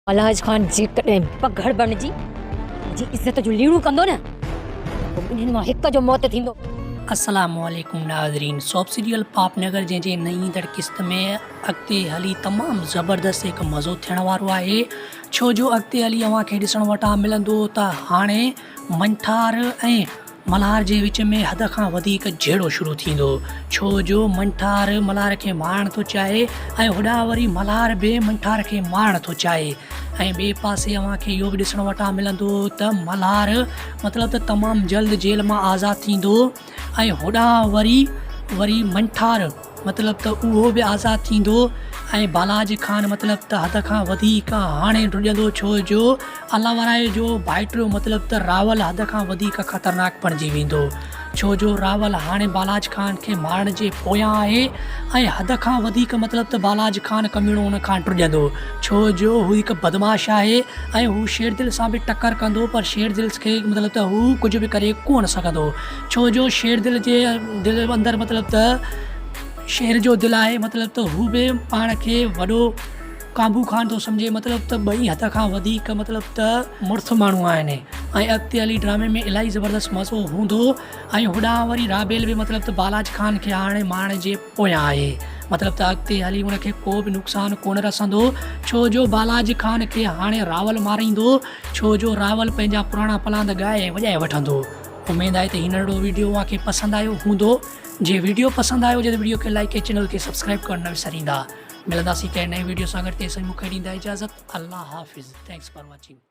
ملهاج خان جيڪڏهن بگهڙ بڻجي منهنجي عزت جون ليڙون ڪندو نه ته ٻنهين مان هڪ جو موت ٿيندو. السلام عليڪم ناظرين سوپ سيريل پاپ نگر جنهن جي نئين ايندڙ قسط ۾ اڳتي هلي تمام زبردست هڪ مزو ٿيڻ وارو آهي ڇو جو اڳتي هلي اوهان کي ڏسڻ وٽان ملندو ته هاڻي منٺار ۽ ملهار جي وچ ۾ حد کان وڌيڪ جهيڙو شروع ٿيندو، ڇو جو منٺار ملهار کي مارڻ ٿو چاهي ۽ هوڏانهن وري ملهار به منٺار کي مارڻ ٿو چاهي ۽ ٻئي پاسي اوهان کي اهو به ڏسڻ وٽان ملندو ته ملهار مطلب ته تمام جلد جيل مان آزاد ٿيندو ۽ هوڏانهن وري وري منٺار مطلب ته اهو به آزاد ٿيندو ۽ بالاج خان مطلب ته حد کان وڌيڪ هاڻي ڊڄندو ڇو جو الله ورائي جو ڀائٽيو مطلب ته راول حد کان وڌيڪ خطرناڪ بڻجي ويندو ڇو جو راول هاڻي بالاج خان کي مارڻ جي پويان آهي ۽ حد کان وڌيڪ مطلب ته بالاج خان ڪميڻو ان کان ڊڄندو ڇو جو هو هڪ بدمعاش آهي ۽ هو شيردل سان به ٽڪر ڪندو پر شيردل کي مطلب ته هو ڪجهه به ڪري ڪونه سگهندو ڇو جو شير دل جي دل اندر مطلب ته شير جو دل آهي مطلب ته هو به پاڻ کي وڏو قابو خان ٿو سمجهي مطلب ته ٻئي حد کان وڌيڪ مطلب ته مڙس ماڻهو آهن ۽ اڳتي هلي ڊرامي ۾ الاهي زبردست مزو هوندو ۽ هوڏانهن وري رابيل به مطلب ته بالاچ خان کي هاڻي مارڻ جي پويان آهي مطلب ته اڳتي هلي ان کي ڪو به نقصان ڪونه رسندو ڇو جو بالاچ خان کي هاڻي راول ماريندو ڇو جو راول پنهنجا پراڻا پلاند ڳائي ۽ وڄائي وٺندو. اميد آهي ته هي ننڍڙو ويڊيو اوهان کي پسند آيو هوندو جي ويڊيو پسند آيو هجي ته ويڊيو کي لائيڪ ۽ چينل کي سبسڪرائيب ڪرڻ نه وساريندا ملنداسين ڪنهن نئين ويڊيو سان گڏ تيسين مون کي ڏيندا اجازت الله حافظ thanks for watching.